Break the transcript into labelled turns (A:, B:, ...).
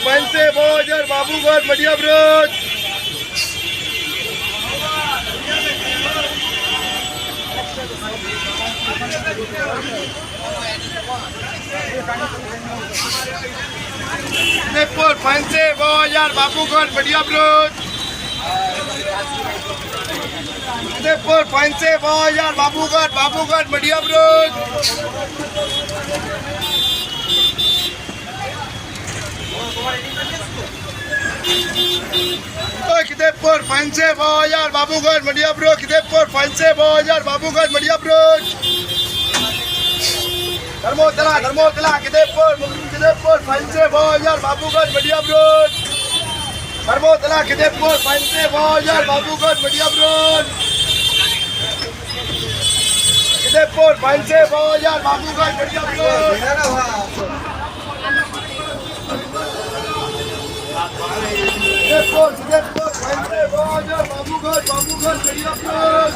A: Fancy Bazar Babughat Matiabraj. Depor Fancy Bazar Babughat Matiabraj. Depor Fancy Bazar Babughat Babughat Matiabraj. Kidepur Fancy Bazar Babughat Matiabraj. Kidepur Fancy Bazar Babughat Matiabraj. Dharmotala Dharmotala Kidepur Kidepur Fancy Bazar Babughat Matiabraj. Dharmotala Kidepur Fancy Bazar Babughat Matiabraj. Kidepur Fancy Bazar Babughat Matiabraj. Kidepur Kidepur Fancy Bazar Babughat Babughat Matiabraj.